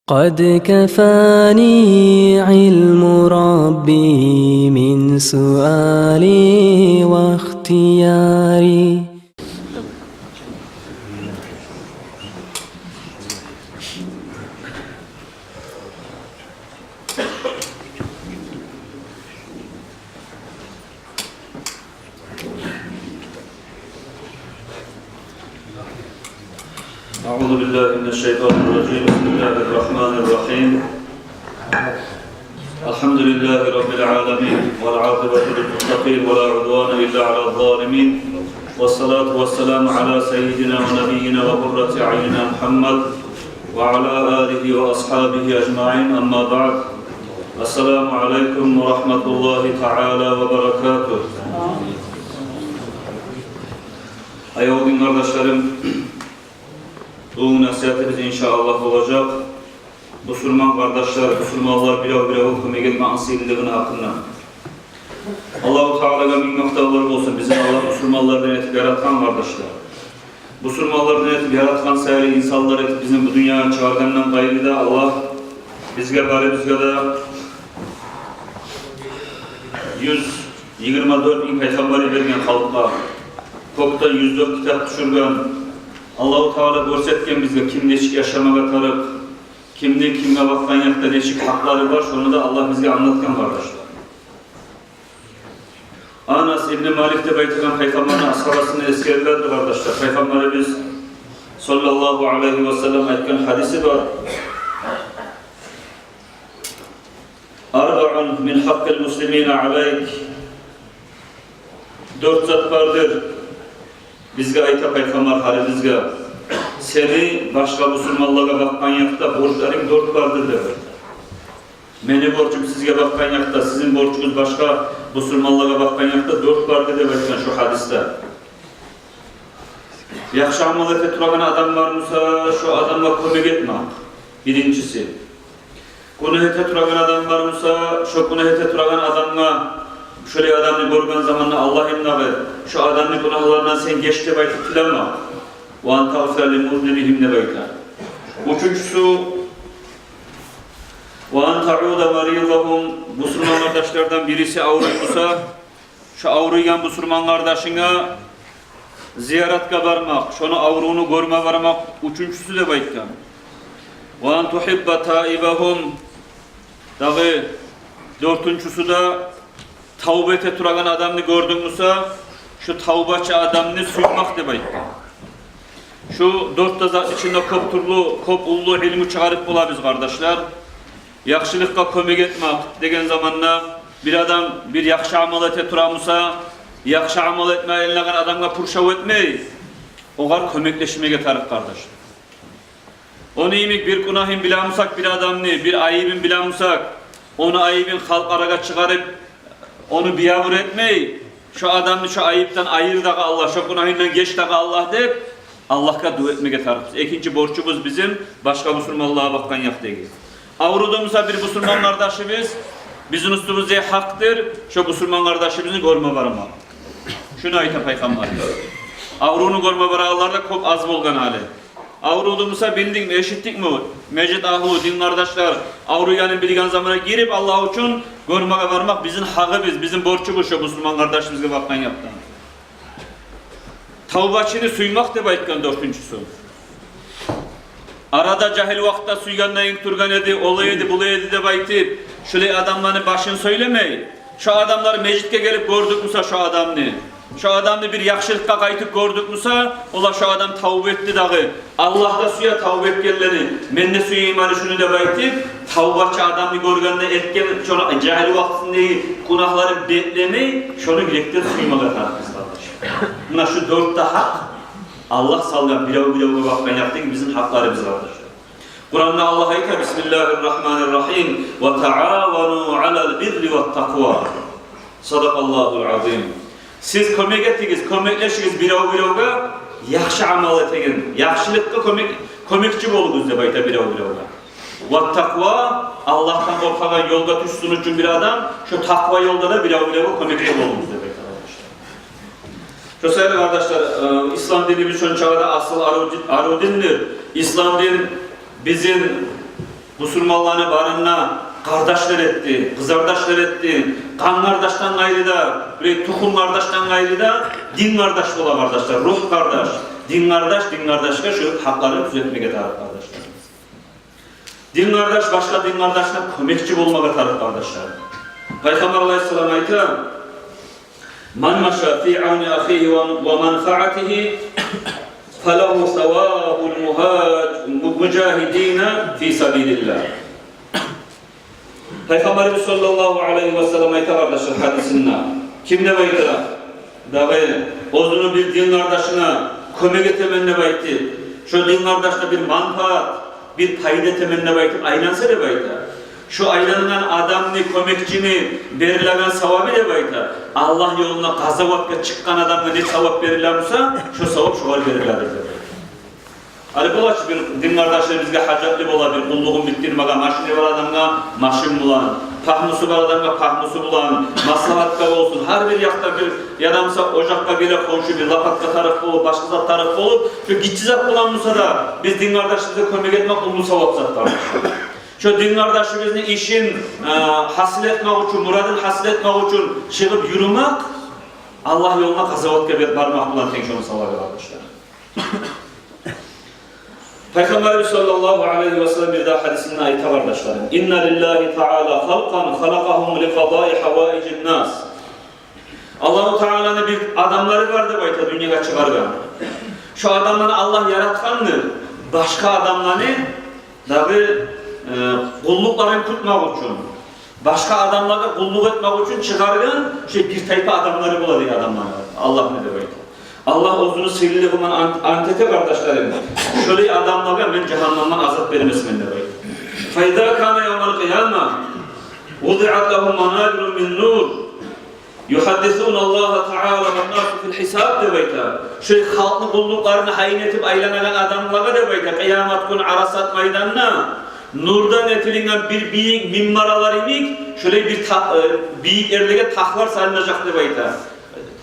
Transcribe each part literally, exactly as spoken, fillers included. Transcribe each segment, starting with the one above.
قد كفاني علم ربي من سؤالي واختياري. أعوذ بالله من الشيطان الرجيم. بسم الله الرحمن الرحيم. الحمد لله رب العالمين، والعاقبة للمتقين، ولا عدوان إلا على الظالمين، والصلاة والسلام على سيدنا ونبينا وقرة أعيننا محمد وعلى آله وأصحابه أجمعين. أما بعد. السلام عليكم ورحمة الله تعالى وبركاته. Аявлу дин къардашларым, бу насигьатыбыз, иншааллагь, болажакъ бусурман къардашлар, бусурманлар бирев-биревге кёмек этмекни сыйлылыгъыны гьакъында. Аллагьу Таалагъа минг макътавлар болсун, бизин Аллагь бусурманлардан этип яратгъан, къардашлар. Бусурманлардан этип яратгъан саялы, инсанлар этип бизин бу дюньягъа чыгъаргъандан къайры да, Аллагь бизге, барыбызгъа да юз йигирма дёрт минг пайхаммар йиберген халкъгъа, кёкден юз дёрт китап тюшюрген, Аллагьу Таала гёрсетген бизге ким нечик яшамагъа тарыкъ, кимни кимге бакъгъан якъда нечик гьакълары бар, шону да Аллагь бизге англатгъан, къардашлар. Анас ибн Малик деп айтагъан пайхаммарны асгьабасына эсгериледи, къардашлар. Пайхаммарыбыз саллаллагьу алайгьи ва саллам айтгъан гьадиси бар. أربع من حق المسلمين عليك. Дёрт зат бардыр. Бизге айта пайхаммар, гьарибизге: сени башгъа бусурманлагъа бакъгъан якъда борчларынг дёрт бардыр деп айта. Мени борчум сизге бакъгъан якъда, сизин борчугъуз башгъа бусурманлагъа бакъгъан якъда дёрт бардыр деп айтгъан шо гьадисде. Яхшы амал эте турагъан адам бар буса, шо адамгъа кёмек этмек. Биринчиси. Гюнагь эте турагъан адам бар буса, шо гюнагь эте турагъан адамгъа, шолай адамны гёрген заманда, Аллагьым, дагъы шо адамны гюнагьларындан сен геч деп айтып тилемек. وأن تغفر لمذنبهم деп айта. Уьчюнчюсю, وأن تعود مريضهم, бусурман къардашлардан бириси авруй буса, шо авруйгъан бусурман къардашынга зияратгъа бармакъ, шону аврувну гёрме бармакъ уьчюнчюсю деп айтгъан. وأن تحب تائبهم, дагъы дёртюнчюсю де, тавба эте турагъан адамны гёрдюнг буса, шо тавбачы адамны сюймек деп айтгъан. Шу дёрт де затны ичинде кёп тюрлю, кёп уллу илму чыгъарып болабыз, къардашлар. Яхшылыкъгъа кёмек этмек деген заманда, бир адам бир яхшы амал эте тура буса, яхшы амал этме айланагъан адамгъа пуршав этмей, огъар кёмеклешмеге тарыкъ, къардаш. Ону йимик бир гюнагьын биле бусакъ бир адамны, бир айыбын биле бусакъ, ону айыбын халкъ арагъа чыгъарып, ону биябур этмей, шо адамны шо айыпдан айыр дагъы, Аллагь, шо гюнагьындан геч дагъы, Аллагь, деп, Аллагьгъа дуа этмеге тарыкъбыз. Экинчи борчубуз бизин башгъа бусурманлагъа бакъгъан якъдагъы. Авруду буса бир бусурман къардашыбыз, бизин уьстюбюзде гьакъдыр шо бусурман къардашыбызны гёрме бармакъ. Шуну айта пайхаммарыбыз. Авруну гёрме барагъанлар да кёп аз болгъан гьали. Авруду буса, билдикми, эшитдикми? Межит агьлу, дин къардашлар, авруйгъанын билген заманда гирип, Аллагь учун гёрмеге бармакъ бизин гьакъыбыз, бизин борчубуз шо бусурман къардашыбызгъа бакъгъан якъдан. Тавбачыны сюймек деп айтгъан дёртюнчюсю. Арада жагьил вакътиде сюйгендейин тургъан эди, олай эди, булай эди деп айтып, шулай адамланы башын сёйлемей, шо адамлар межитге гелип гёрдюк буса шо адамны, шо адамны бир яхшылыкъгъа къайтып гёрдюк буса, олар, шо адам тавба этди дагъы. Аллагь да сюе тавба этгенлени, мен де сюейим гьали шуну деп айтып, тавбачы адамны гёргенде, этген шо жагьил вакътисиндеги гюнагьларын беклемей, шону юрекден сюймеге тарыкъбыз, къардаш. Муна шу дёрт де гьакъ, Аллагь салгъан бирев-биревге бакъгъан якъдагъы бизин гьакъларыбыз, къардаш. Къуранда Аллагь айта: بسم الله الرحمن الرحيم، وتعاونوا على البر والتقوى. صدق الله العظيم. Сиз кёмек этигиз, кёмеклешигиз бирев-биревге яхшы амал этеген, яхшылыкъгъа кёмек, кёмекчи болугъуз деп айта бирев-биревге. والتقوى, Аллагьдан къоркъагъан ёлгъа тюшсюн учун бир адам, шо такъва ёлда да бирев-биревге кёмекчи болугъуз деп айта, къардашлар. Шо саялы, къардашлар, э, ислам динибиз шончакъы да асыл, арив ди-, арив диндир. Ислам дин бизин Бусурманланы барын да къардашлар этди, къызардашлар этди. Къан къардашдан къайры да, бир тухум къардашдан къайры да, дин къардаш бола, къардашлар, ругь къардаш. Дин къардаш дин къардашгъа шу гьакъларын тюзетмеге тарыкъ, къардашлар. Дин къардаш башгъа дин къардашына кёмекчи болмагъа тарыкъ, къардашлар. Пайхаммар алайгьиссалам айта: «Ман маша фи авни ахигьи ва, ва манфаатигьи, фалагьу савабул мугьаж-, мужагьидина фи сабилиллагь». Пайхаммарыбыз саллаллагьу алайгьи ва саллам айта, къардашлар, гьадисинде. Ким деп айта, дагъы оьзюню бир дин къардашына кёмек этемен деп айтып, шо дин къардашына бир манфаат, бир пайда этемен деп айтып айланса деп айта, шо айлангъан адамны, кёмекчини берилеген савабы деп айта, Аллагь ёлуна къазаватгъа чыкъгъан адамгъа не савап бериле буса, шо савап шогъар бериледир деп айта. Гьали бола чы бир дин къардашы бизге гьажатлы бола, бир къуллугъун битдирмеге, машини бар адамгъа машин булан, пагьмусу бар адамгъа пагьмусу булан, маслагьатгъа болсун, гьар бир якъда бир, яда буса о якъгъа бир хоншу, бир лопатка тарыкъ болуп, башгъа зат тарыкъ болуп, шо гиччи зат булан буса да, биз дин къардашыбызгъа кёмек этмек уллу савап зат бар. Шо дин къардашыбызны ишин, э, гьасил этмек учун, мурадын гьасил этмек учун чыгъып юрюмек, Аллагь ёлуна къазаватгъа бер-, бармакъ булан тенг шону савабы, къардашлар. Пайхаммарыбыз саллаллагьу алайгьи ва саллам бир дагъы гьадисинде айта, къардашларым: «Инна лиллагьи таала халкъан халакъагьум ли къадаи гьаваижин нас». Аллагьу Тааланы бир адамлары бар деп айта, дюньягъа чыгъаргъан. Шо адамланы Аллагь яратгъандыр башгъа адамланы дагъы, э, къуллукъларын кютмек учун, башгъа адамлагъа къуллукъ этмек учун чыгъаргъан шо бир тайпа адамлары бола дей адамланы Аллагьны деп айта. Аллагь оьзюню сыйлылыгъы булан ант, ант эте, къардашларым, шолай адамлагъа мен жагьаннемден азап бермесмен деп айта. «Фа иза кана явмал къияма, вудиат лагьум манабиру мин нур, югьаддисуна Аллагьа таала ван насу фил гьисаб», деп айта. Шо халкъны къуллукъларын гьайын этип айланагъан адамлагъа деп айта, къыямат гюн Арасат майданда нурдан этилинген бир бийик минбаралар йимик, шолай бир та-, э, бийик ерлеге тахлар салынажакъ деп айта.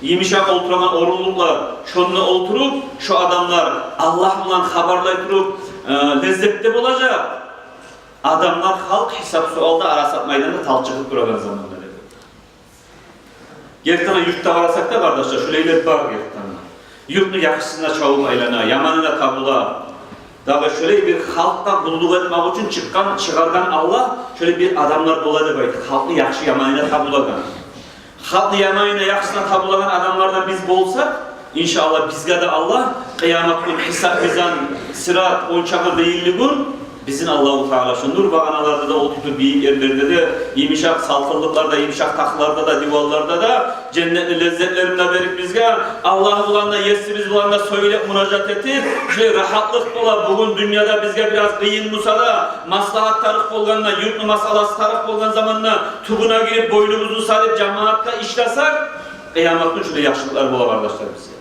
Йымышакъ олтурагъан орунлукълар, шонда олтуруп, шо адамлар Аллагь булан хабарлай туруп, э, леззетде болажакъ. Адамлар, халкъ гьисап-суалда Арасат майданда талчыгъып турагъан заманда деп. Гертиден юртда къарасакъ да, къардашлар, шолайлар бар гертиден. Юртну яхшысына чабып айлана, яманына табула. Дагъы шолай бир халкъгъа къуллукъ этмек учун чыкъгъан, чыгъаргъан Аллагь, шолай бир адамлар бола деп айта, халкъны яхшы-яманына табулагъан. Халкъны яманына, яхшысына табулагъан адамлардан биз болсакъ, иншааллагь, бизге де Аллагь къыямат гюн гьисап-мизан, сират, оьлчем къыйынлы гюн, бизин Аллагьу Таала шо нур багъаналарда да олтуртуп, бийик ерлерде де, йымышакъ салтыллыкъларда, йымышакъ тахларда да, диванларда да, женнетни леззетлерин де берип бизге, Аллагь булан да, Есибиз булан да сёйлеп, мунажат этип, шолай рагьатлыкъ бола. Бугюн дюньяда бизге бираз къыйын буса да, маслагьат тарыкъ болгъанда, юртну масъаласы тарыкъ болгъан заманда, тюбюне гирип, бойнубузну салып, жамаатгъа ишлесек, къыямат гюн шолай яхшылыкълар бола, къардашлар, бизге.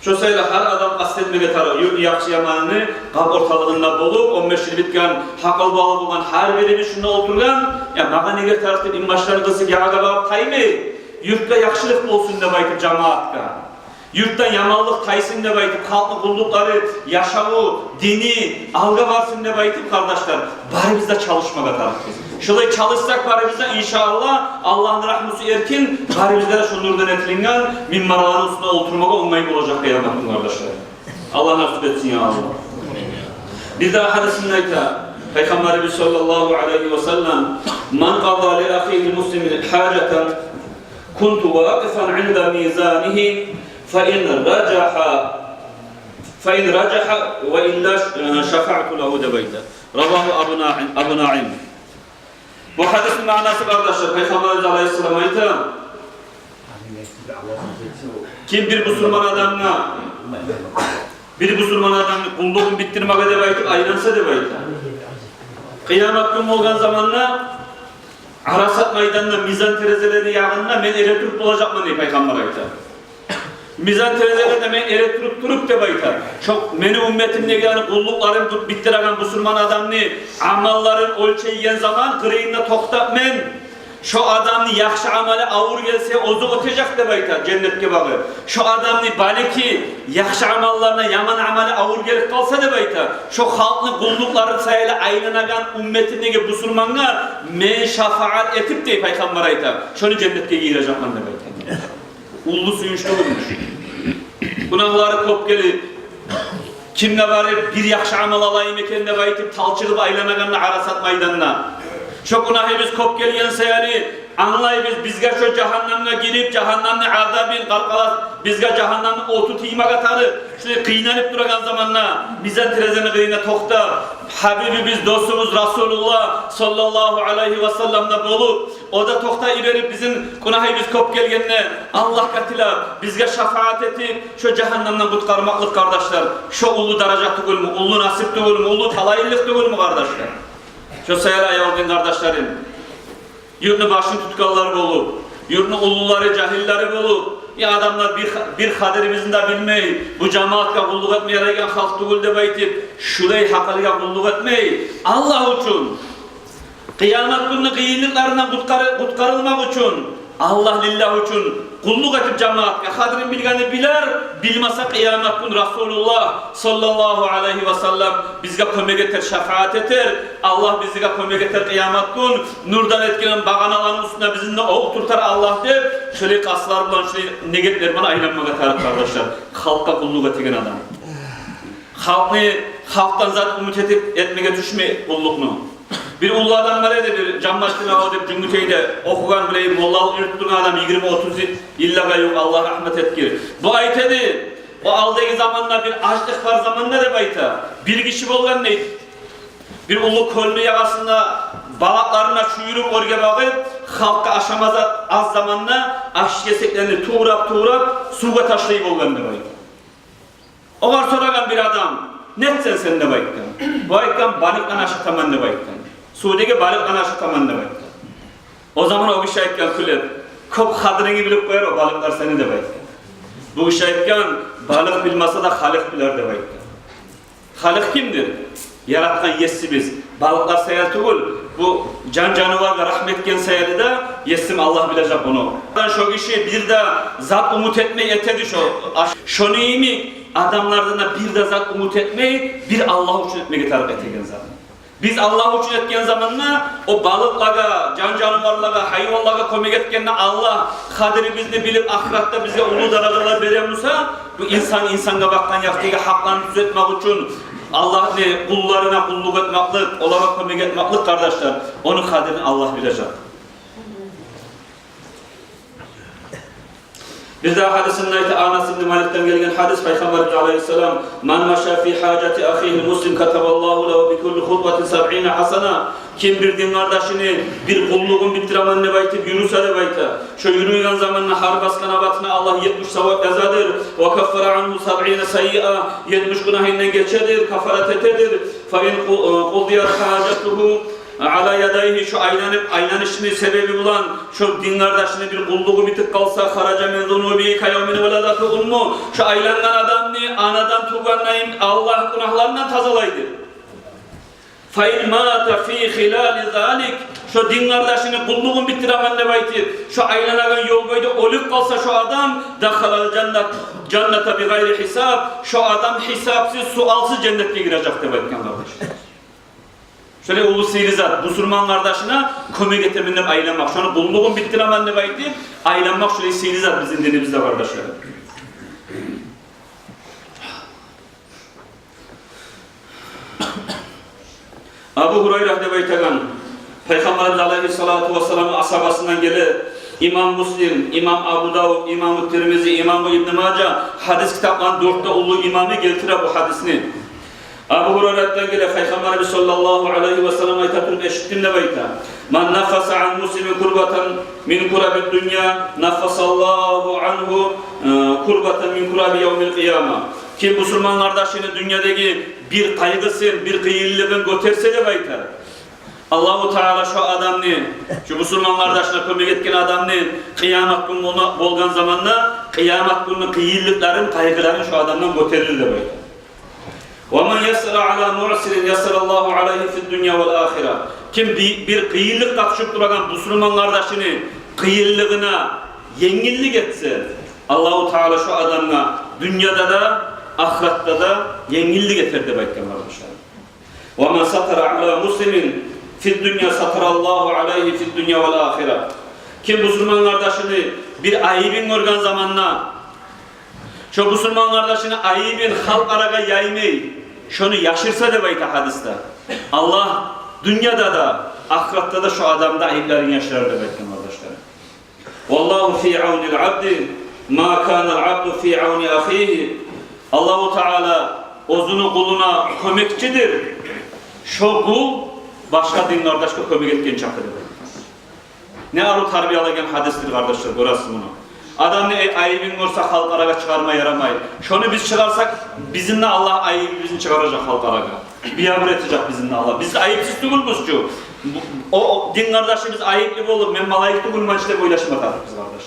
Шо саялы гьар адам къаст этмеге тарыкъ, юртну яхшы-яманыны къап орталыгъында болуп, он беш йыл битген, гьакъыл балы болгъан гьар бирибиз шунда олтургъан, я, магъа неге тарыкъ деп, инбашларын къысып, ягъагъа багъып таймай, юртгъа яхшылыкъ болсун деп айтып, жамаатгъа. Юртдан яманлыкъ тайсын деп айтып, халкъны къуллукълары, яшаву, дини алгъа барсын деп айтып, къардашлар, барыбыз да чалышмагъа тарыкъбыз. Шолай чалышсакъ барыбыз да, иншааллагь, Аллагьны рагьмусу эркин, барыбызгъа да шо нурдан этилинген минбарланы уьстюне олтурмагъа онгай болажакъ къыямат гюн, къардашлар. Аллагь насип этсин, я Аллагь. Бир дагъы гьадисинде айта Пайхаммарыбыз саллаллагьу алайгьи ва саллам: «Ман къада ли ахигьил муслими гьажатан, кунту вакъифан инда мизанигьи, фа ин ражагьа, фа ин ражагьа ва илла, э, шафаъту лагьу», деп айта. Равагьу Абу Наим, Абу Наим. Бу гьадисни маънасы, къардашлар, Пайхаммарыбыз алайгьиссалам айта: ким бир бусурман адамгъа, бир бусурман адамны къуллугъун битдирмеге деп айтып айланса деп айта, къыямат гюн болгъан заманда Арасат майданда мизан терезелени ягъында мен эретуруп болажакъман дей Пайхаммар айта. Мизан терезелерде мен эретуруп туруп деп айта. Шо мени умметимдеги, яни къуллукъларын битдиреген бусурман адамны амалларын оьлчейген заман къырыйында токътап мен, Шо адамны яхшы амалы авур гелсе, оьзю оьтежек деп айта женнетге багъып. Шо адамны, балики, яхшы амалларына яман амалы авур гелип къалса деп айта, шо халкъны къуллукълары саялы айланагъан умметимдеги бусурмангъа мен шафаат этип, дей Пайхаммар, айта, шону женнетге гийирежекмен деп айта. Уллу сююнч тюгюлмю? Гюнагьлары кёп гелип, кимге барып бир яхшы амал алайым экен деп айтып, талчыгъып айланагъанда Арасат майданда. Шо гюнагьыбыз кёп гелген саялы англайбыз, бизге шо жагьаннамгъа гирип, жагьаннамны азабын къаркъарас, бизге жагьаннамны оту тиймеге тарыкъ. Шулай къыйналып турагъан заманда мизан терезени къырыйына токътап, Гьабибибиз, досубуз Расулуллагь саллаллагьу алайгьи ва саллам да болуп, о да токътай берип, бизин гюнагьыбыз кёп гелгенде, Аллагьгъа тилеп, бизге шафаат этип, шо жагьаннамдан къутгъармакълыкъ, къардашлар, шо уллу даража тюгюлмю, уллу насип тюгюлмю, уллу талайлыкъ тюгюлмю, къардашлар? Шо саялы, аявлу дин къардашларым, юртну башын тутгъанлар болуп, юртну уллулары, жагьиллери болуп, я адамлар бир, бир къадирибизни де билмей, бу жамаатгъа къуллукъ этме ярайгъан халкъ тюгюл деп айтып, шулай гьакъылгъа къуллукъ этмей, Аллагь учун, къыямат гюнню къыйынлыкъларындан къутгъары-, къутгъарылмакъ учун, Аллагь лиллагь учун къуллукъ этип жамаатгъа, къадирин билгени билер, билмесе, къыямат гюн Расулуллагь саллаллагьу алайгьи ва саллам бизге кёмек этер, шафаат этер. Аллагь бизге кёмек этер къыямат гюн, нурдан этген багъаналаны уьстюне бизин де олтуртар Аллагь деп, шолай къастлар булан, шолай негетлер булан айланмагъа тарыкъ, къардашлар, халкъгъа къуллукъ этеген адам. Халкъны, халкъдан зат умут этип, этмеге тюшмей къуллукъну. Бир уллу адам бар эди, бир Жамматдин агъа деп, Жюнгютейде охугъан, билей, моллалыкъ юрютюп тургъан адам, йигирма-отуз йыллагъа ювукъ, Аллагь рагьмат этгир. Бу айта эди, о алдагъы заманда, бир ачлыкъ бар заманда деп айта, бир гиши болгъан, дейди, бир уллу кёлню ягъасында балыкъларын чуюруп, оьрге багъып, халкъгъа ашама зат аз заманда аш гесеклерин туврап-туврап сувгъа ташлай болгъан деп айта. Огъар сорагъан бир адам: «Нетсен сен?» — деп айтгъан. Бу айтгъан: «Балыкъланы ашатаман», — деп айтгъан. «Сувдагъы балыкъланы ашатаман», — деп айтгъан. О заман о гиши айтгъан кюлеп: «Кёп къадирингни билип къояр о балыкълар сени», — деп айтгъан. Бу гиши айтгъан: «Балыкъ билмесе де, Халикъ билер», — деп айтгъан. Халикъ кимдир? Яратгъан Есибиз. Балыкълар саялы тюгюл, бу жан-жанываргъа рагьму этген саялы да, Есим Аллагь билежек ону. Шо гиши бир де зат умут этмей эте эди шо аш-, шону йимик, адамлардан да бир де зат умут этмей, бир Аллагь учун этмеге тарыкъ этеген зат. Биз Аллагь учун этген заманда, о балыкълагъа, жан-жаныварлагъа, гьайванлагъа кёмек этгенде, Аллагь къадирибизни билип, ахыратда бизге уллу даражалар бере буса, бу инсан инсангъа бакъгъан якъдагъы гьакъланы тюзетмек учун Аллагьны къулларына къуллукъ этмеклик, олагъа кёмек этмеклик, къардашлар, ону къадирин Аллагь билежек. Бир дагъы гьадисинде айта, Анас ибн Маликден гелген гьадис, Пайхаммарыбыз алайгьиссалам: «Ман маша фи гьажати ахигьил муслим катабаллагьу лагьу би кулли хутватин сабъина гьасана». Ким бир дин къардашыны бир къуллугъун битдиремен деп айтып юрюсе деп айта, шо юрюйген заманда гьар басгъан абатына Аллагь етмиш савап язадыр. «Ва каффара ангьу сабъина саййиа», етмиш гюнагьындан гечедир, каффарат этедир. «Фа ин къу-, къудият гьажатугьу ала ядайгьи», шо айланып, айланышыны себеби булан шо дин къардашыны бир къуллугъу битип къалса, «хаража мин зунубигьи ка явми валадатгьу уммугьу», шо айлангъан адамны анадан тувгъандайын Аллагь гюнагьларындан тазалайды. «Фа ин мата фи хилали залик», шо дин къардашыны къуллугъун битдиремен деп айтып, шо айланагъан ёл бойда оьлюп къалса шо адам, «дахалал жаннат-, жанната би гъайри гьисаб», шо адам гьисапсыз, суалсыз женнетге гирежек деп айтгъан, къардаш. Шолай уллу сыйлы зат, бусурман къардашына кёмек этемен деп айланмакъ, шону къуллугъун битдиремен деп айтып айланмакъ, шолай сыйлы зат бизин динибизде, къардашлар. Абу Гьурайра деп айтагъан, Пайхаммарыбыз алайгьиссалату вассаламны асгьабасындан геле, имам Муслим, имам Абу Давуд, имам Тирмизи, имам Ибн Мажа, гьадис китапланы дёрт де уллу имамы гелтире бу гьадисни. Абу Гьурайратдан геле, Пайхаммарыбыз саллаллагьу алайгьи вассалам айта туруп эшитдим деп айта: «Ман наффаса ан муслимин курбатан мин курабид дунья, наффасаллагьу ангьу, э, курбатан мин кураби явмил къияма». Ким бусурман къардашыны дюньядагъы бир къайгъысын, бир къыйынлыгъын гётерсе деп айта, Аллагьу Таала шо адамны, шо бусурман къардашына кёмек этген адамны къыямат гюн болма-, болгъан заманда къыямат гюнню къыйынлыкъларын, къайгъыларын шо адамдан гётерир деп айта. «Ва ман яссара ала муъсирин яссараллагьу алайгьи фид-дунья вал ахира». Ким би-, бир къыйынлыкъгъа тюшюп турагъан бусурман къардашыны къыйынлыгъына енгиллик этсе, Аллагьу Таала шо адамгъа дюньяда да, ахыратда да енгиллик этер деп айтгъан, къардашлар. «Ва ман сатара ала муслимин фид-дунья сатараллагьу алайгьи фид-дунья вал ахира». Ким бусурман къардашыны бир айыбын гёрген заманда, шо бусурман къардашыны айыбын халкъ арагъа яймай, шону яшырса деп айта гьадисде, Аллагь дюньяда да, ахыратда да шо адамны айыпларын яшырар деп айтгъан, къардашлар. «Валлагьу фи авнил абди ма канал абду фи авни ахигьи». Аллагьу Таала оьзюню къулуна кёмекчидир, шо къул башгъа дин къардашгъа кёмек этген чакъы деп. Не арив тарбиялагъан гьадисдир, къардашлар, гёресиз муну. Адамны, э, айыбын гёрсе, халкъ арагъа чыгъарма ярамай. Шону биз чыгъарсакъ, бизин де Аллагь айыбыбызны чыгъаражакъ халкъ арагъа. Биябур этежек бизин де Аллагь. Биз айыпсыз тюгюлбюз чю. Бу, о, о дин къардашыбыз айыплы болуп, мен малайик тюгюлмен чи деп ойлашма тарыкъ биз, къардаш.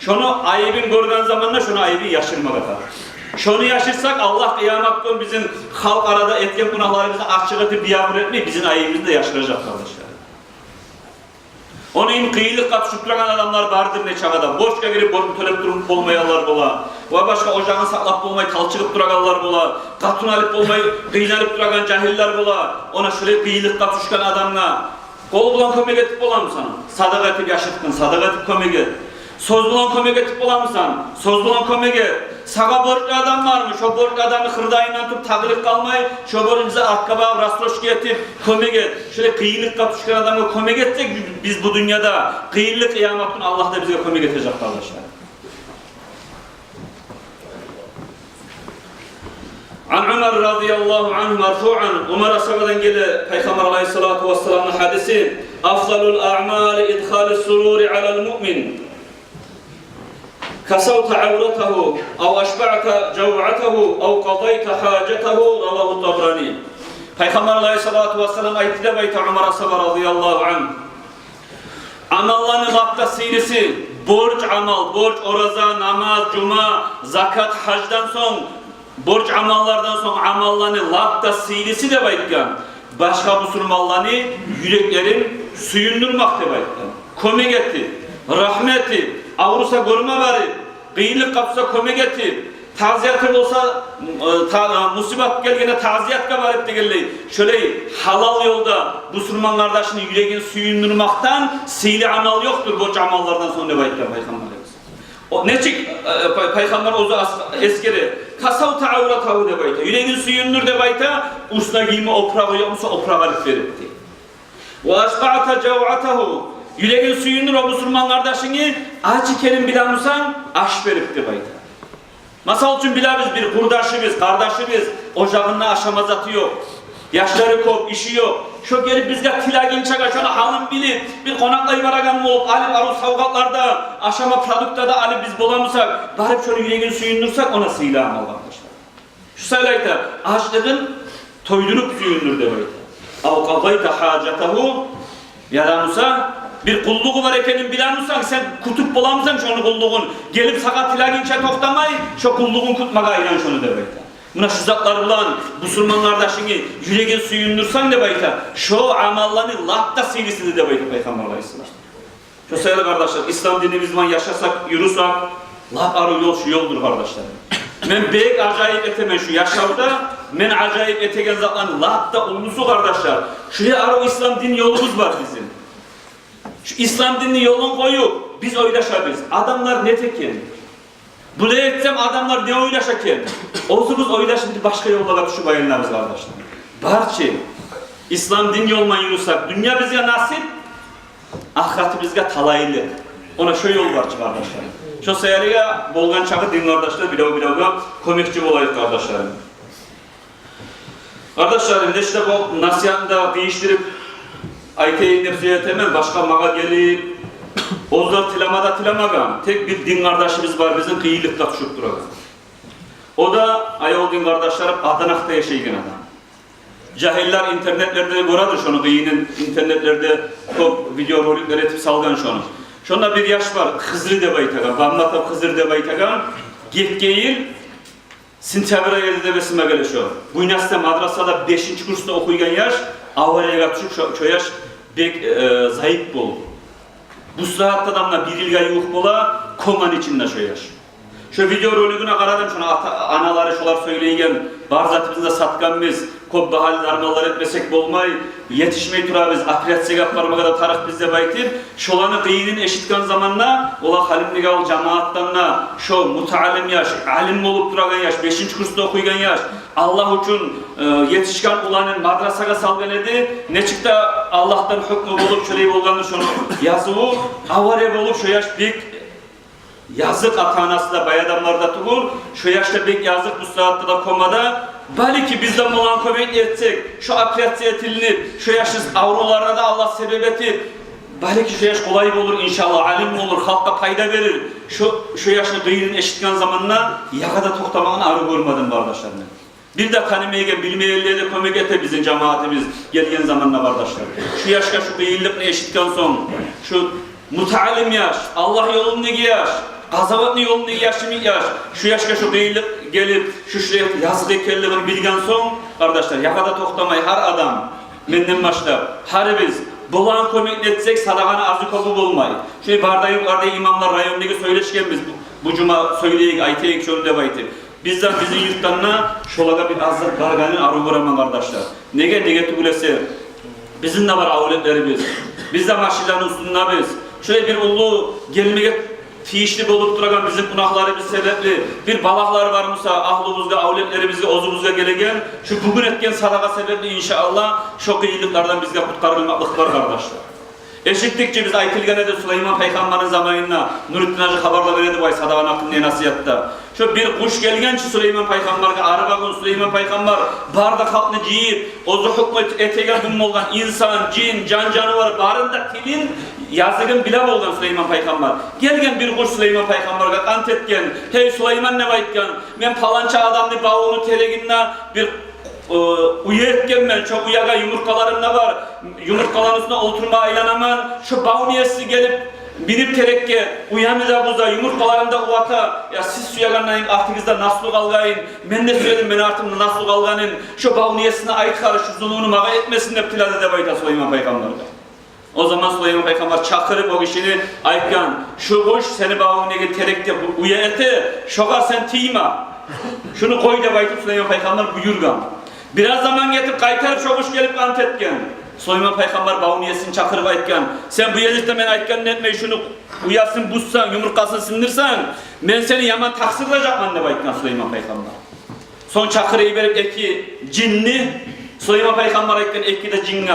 Шону айыбын гёрген заманда шону айыбын яшырмагъа тарыкъ. Шону яшырсакъ, Аллагь къыямат гюн бизин халкъ арада этген гюнагьларыбызны ачыкъ этип, биябур этмей, бизин айыбыбызны да яшыражакъ, къардашлар. Ону йимик къыйынлыкъгъа тюшюп турагъан адамлар бардыр нечакъы да. Борчгъа гирип, борчну тёлеп туруп болмайгъанлар бола. Ва башгъа ожагъын сакълап болмай, талчыгъып турагъанлар бола. Къатын алып болмай, къыйналып турагъан жагьиллер бола. Она шулай къыйынлыкъгъа тюшген адамгъа къол булан кёмек этип боламысан? Садагъа этип яшыртгъын, садагъа этип кёмек эт. Сёз булан кёмек этип боламысан? Сёз булан кёмек эт. Сагъа борчлу адам бармы? Шо борчлу адамны хырдайындан туруп тагъылып къалмай, шо борчну артгъа багъып, рассрочка этип кёмек эт. Шолай къыйынлыкъгъа тюшген адамгъа кёмек этсек биз бу дюньяда, къыйынлыкъ къыямат гюн Аллагь да бизге кёмек этежек, къардашлар. Ан Умар радияллагьу ангьу марфуъан, Умар асгьабадан геле Пайхаммар алайгьиссалату вассаламны гьадиси: «Афзалул аъмали идхалус сурури алал муъмин». «Касавта авратагьу, ав ашбаъта жавъатагьу, ав къадайта гьажатагьу», равагьу Табарани. Пайхаммар алайгьиссалату вассалам айтды деп айта Умар асгьаба радияллагьу ангь: «Амалланы лап да сыйлысы, борч амал, борч, ораза, намаз, жума, закат, гьаждан сонг, борч амаллардан сонг амалланы лап да сыйлысы», – деп айтгъан, башгъа бусурманланы юреклерин сююндюрмек деп айтгъан. Кёмек этип, рагьмат этип, авруса гёрме барып, къыйынлыкъгъа тюшсе кёмек этип, тазияты болса, э, та-, э, мусибат гелгенде тазиятгъа барып дегенлей, шолай гьалал ёлда бусурман къардашыны юрегин сююндюрмекден сыйлы амал ёкъдур борч амаллардан сонг деп айтгъан Пайхаммарыбыз. О нечик, э, пай-, Пайхаммар оьзю ас-, эсгере: «Касавта авратагьу», – деп айта. «Юрегин сююндюр», – деп айта, уьстюне гийме опурагъы ёкъ буса, опуракъ алып берип дей. «Ва ашбаъта жавъатагьу». Юрегин сююндюр о бусурман къардашынгны, ач экенин биле бусанг, аш берип деп айта. Масал учун, билебиз, бир къурдашыбыз, къардашыбыз, ожагъында ашама заты ёкъ. Яшлары кёп, иши ёкъ. Шо гелип бизге тилегинчеге, шону гьалын билип, бир къонакълай барагъан болуп, алып арив савгъатлар да, ашама продукт да алып биз бола бусакъ, барып шону юрегин сююндюрсек, она сыйлы амал, къардашлар. Шо саялы айта, ачлыгъын тойдуруп сююндюр деп айта. «Ав къадайта гьажатагьу», яда буса бир къуллугъу бар экенин биле бусанг, сен кютюп бола бусанг шону къуллугъун, гелип сагъа тилегинче токътамай, шо къуллугъун кютмеге айлан шону деп айта. Муна шу затлар булан бусурман къардашынгны юрегин сююндюрсенг деп айта, шо амалланы лап да сыйлысыдыр деп айта Пайхаммар алайгьиссалам. Шо саялы, къардашлар, ислам динибиз булан яшасакъ, юрюсек, лап арив ёл шу ёлдур, къардашлар. Мен бек ажайып этемен шу яшавда, мен ажайып этеген затланы лап да уллусу, къардашлар, шулай арив ислам дин ёлубуз бар бизин. Шу ислам динни ёлун къоюп, биз ойлашабыз: адамлар не экен? Булай этсем, адамлар не ойлаша экен? Оьзюбюз ойлашып, бир башгъа ёллагъа тюшюп айланабыз, къардашлар. Бар чы, ислам дин ёлундан юрюсек, дюнья бизге насип, ахыраты бизге талайлы. Она шо ёл бар чы, къардашлар. Шо саялы болгъан чакъы дин къардашлар бирев-биревге кёмекчи болайыкъ, къардашларым. Къардашларым, нечик де бу насигьатны да къыйышдырып айтайым деп сюе этемен, башгъа магъа гелип, оьзлер тилеме де тилемеген. Тек бир дин къардашыбыз бар бизин, къыйынлыкъгъа тюшюп турагъан. О да, аявлу дин къардашларым, Аданакъда яшайгъан адам. Жагьиллер интернетлерде гёредир шону къыйынын, интернетлерде кёп видеороликлер этип салгъан шону. Шонда бир яш бар, Хизри деп айтагъан, Бамматов Хизри деп айтагъан, гетген йыл Сентябрь ай эди деп эсиме геле шо. Буйнакскиде мадрасада бешинчи курсда охуйгъан яш авариягъа тюшюп, шо, шо яш бек, э, зайып болуп. Бу сагьатда да муна бир йылгъа ювукъ бола команы ичинде шо яш. Шо видеоролигине къарадым, шону ата-аналары шолар сёйлейген, бар затыбызны да сатгъанбыз, кёп багьалы дарманлар этмесек болмай, етишмей турабыз, операциягъа апармагъа да тарыкъбыз деп айтып, шоланы къыйынын эшитген заманда, олар Халимбекавул жамаатдан да шо мутаалим яш, алим болуп турагъан яш, бешинчи курсда охуйгъан яш, Аллагь учун, э, етишген уланын мадрасагъа салгъан эди. Нечик де Аллагьдан гьукму болуп, шолай болгъандыр шону языву, авария болуп, шо яш бек языкъ, ата-анасы да бай адамлар да тюгюл, шо яш да бек языкъ, бу сагьатда да комада. Балики, биз де булагъа кёмек этсек, шо операция этилинип, шо яшны аврувларына да Аллагь себеп этип, балики, шо яш къолай болур, иншаллагь, алим болур, халкъгъа пайда берир. Шо, шо яшны къыйынын эшитген заманда ягъада токътамагъан арив гёрмедим, къардашлар, мен. Бир де танымайгъан, билмейгенлеге де кёмек эте бизин жамаатыбыз гелген заманда, къардашлар. Шу яшгъа шу къыйынлыкъны эшитген сонг, шу мутаалим яш, Аллагь ёлундагъы яш, къазаватны ёлундагъы яш йимик яш, шу яшгъа шу къыйынлыкъ гелип, шу, шу языкъ экенлигин билген сонг, къардашлар, ягъада токътамай гьар адам, менден башлап, гьарибиз болагъан кёмекни этсек, садагъаны азы-кёпю болмай. Шу бары да юртларда имамлар, райондагъы сёйлешгенбиз, бу, бу жума сёйлейик, айтайыкъ шону деп айтып. Бизден, бизин юртдан да шолагъа бир азлыкъ баргъанын арив гёремен, къардашлар. Неге, неге тюгюл эсе, бизин де бар авлетлерибиз. Биз де машинлени уьстюндебиз. Шолай бир уллу гелмеге тийишли болуп турагъан бизин гюнагьларыбыз себепли, бир балагьлар бар буса, агьлюбюзге, авлетлерибизге, оьзюбюзге гелеген, шу бугюн этген садагъа себепли, иншаллагь, шо къыйынлыкълардан биз де къутгъарылмакълыкъ бар, къардашлар. Эшитдик чи биз, айтылгъан эди Сулейман пайхаммарны заманында, Нуритдин гьажи хабарлап береди бу ай садагъаны гьакъында насигьатда. Шо бир къуш гелген чи Сулейман пайхаммаргъа, арба гюн Сулейман пайхаммар бары да халкъны жыйып, оьзю гьукму этеген гюн болгъан, инсан, жин, жан-жанывар барын да, тилин, языгъын биле болгъан Сулейман пайхаммар. Гелген бир къуш Сулейман пайхаммаргъа къант этген. «Гьей, Сулейман, — деп айтгъан, — мен паланча адамны бавуну терегинде бир э, уя этгенмен, шо уягъа юмурткъаларым да бар, юмурткъаланы уьстюнде олтурма айланаман. Шо бавну еси гелип, минип терекге, уяны да буза, юмурткъаларын да увата. Я сиз сюегенден артыгъызда наслу къалгъайын, мен де сюедим мени артымда наслу къалгъанын. Шо бавну есине айт гьали, шу зулмуну магъа этмесин», — деп тиледи деп айта Сулейман пайхаммаргъа. О заман Сулейман пайхаммар чакъырып о гишини, айтгъан: «Шу къуш сени бавунгдагъы терекде бу уя эте, шогъар сен тийме. Шуну къой», — деп айтып, Сулейман пайхаммар буюргъан. Бираз заман гетип, къайтарып шо къуш гелип къант этген. Сулейман пайхаммар бавну есин чакъырып айтгъан: «Сен бу гезикде мен айтгъанны этмей, шуну уясын бузсанг, юмурткъасын сындырсанг, мен сени яман такъсырлажакъман», — деп айтгъан Сулейман пайхаммар. Сонг чакъырып йиберип эки жинни, Сулейман пайхаммар айтгъан эки де жинге: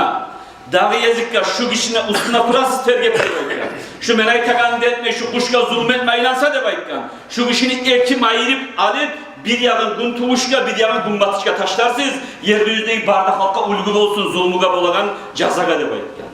«Дагъы гезикге шу гишини уьстюне турасыз тергеп», — деп айтгъан. «Шу мен айтагъанны да этмей, шу къушгъа зулму этме айланса, — деп айтгъан, — шу гишини эки майырып алып, бир ягъын гюнтувушгъа, бир ягъын гюнбатышгъа ташларсыз. Ер юзюндеги бары да халкъгъа уьлгю болсун зулмугъа болагъан жазагъа», — деп айтгъан.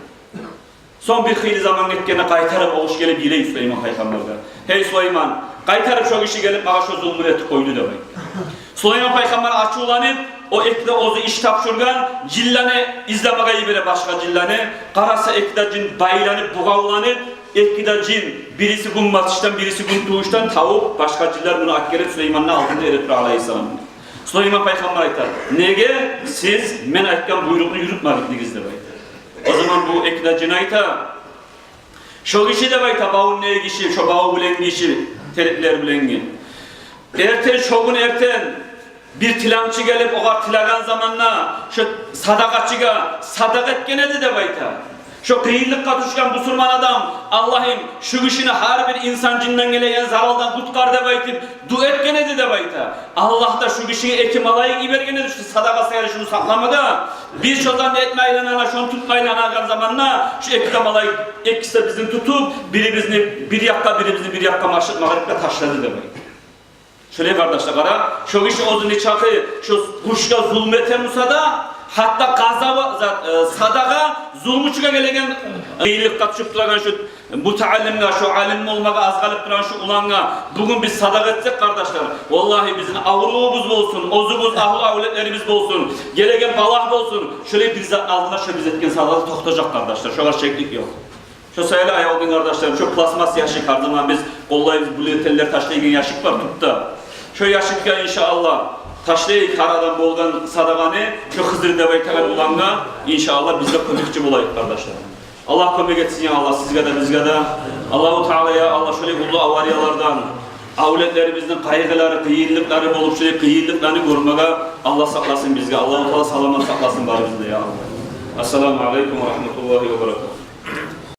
Сонг бир хыйлы заман гетгенде къайтарып о къуш гелип йылай Сулейман пайхаммаргъа: «Гьей, Сулейман, къайтарып шо гиши гелип магъа шо зулмуну этип къойду», — деп айтгъан. Сулейман пайхаммар ачувланып, о эки де оьзю иш тапшургъан жинлени излемеге йибере башгъа жинлени. Къараса, эки де жин байланып, бугъавланып, эки де жин, бириси гюнбатышдан, бириси гюнтувушдан тавуп, башгъа жинлер муну алып гелип Сулейманны алдында эретура, алайгьиссалам. Сулейман пайхаммар айта: «Неге сиз мен айтгъан буйрукъну юрютмедигиз?» — деп айта. О заман бу эки де жин айта: «Шо гиши, — деп айта, — бавунгдагъы гиши, шо баву булангы гиши, тереклер булангы. Эртен, шо гюн эртен бир тиламчы гелип, огъар тилеген заманда, шо садагъачыгъа садагъа этген эди, — деп айта. — Шо къыйынлыкъгъа тюшген бусурман адам, Аллагьым, шу гишини, гьар бир инсан, жинден гелеген заралдан къутгъар, — деп айтып, дуа этген эди, — деп айта. — Аллагь да шу гишиге эки малайик йиберген эди, шу садагъа саялы шуну сакъламагъа. Биз шо затны этме айланагъан, шону тутма айланагъан заманда шу эки де малайик, экиси де бизин тутуп, бирибизни бир якъгъа, бирибизни бир якъгъа машытмагъа деп ташлады», — деп айта. Шолай, къардашлар, къара, шо гиши оьзю нечакъы шо къушгъа зулму этген буса да, гьатта къазават, зат, э, садагъа зулмучугъа гелеген, къыйынлыкъгъа тюшюп турагъан шо мутаалимге, шо алим болмагъа аз къалып турагъан шо улангъа бугюн биз садагъа этсек, къардашлар, валлагьи, бизин аврувубуз болсун, оьзюбюз, агьлю-авлетлерибиз болсун, гелеген балагь болсун, шолай бир затны алдында шо биз этген садагъа токътажакъ, къардашлар, шогъар шеклик ёкъ. Шо саялы, аявлу дин къардашларым, шо пластмасс ящик, гьар заман биз къоллайбыз, бюллетенлер ташлайгъан ящик бар тюпде. Шо яшикге, иншааллагь, ташлайыкъ арадан болгъан садагъаны, шо Хизир деп айтагъан улангъа, иншааллагь, биз де кёмекчи болайыкъ, къардашлар. Аллагь кёмек этсин, я Аллагь, сизге де, бизге де. Аллагьу Таала, я Аллагь, шолай уллу авариялардан, авлетлерибизни къайгъылары, къыйынлыкълары болуп, шолай къыйынлыкъланы гёрмеге Аллагь сакъласын бизге. Аллагьу Таала саламат сакъласын барыбызны да, я Аллагь. Ассаламу алейкум ва рагьматуллагьи ва баракатугь.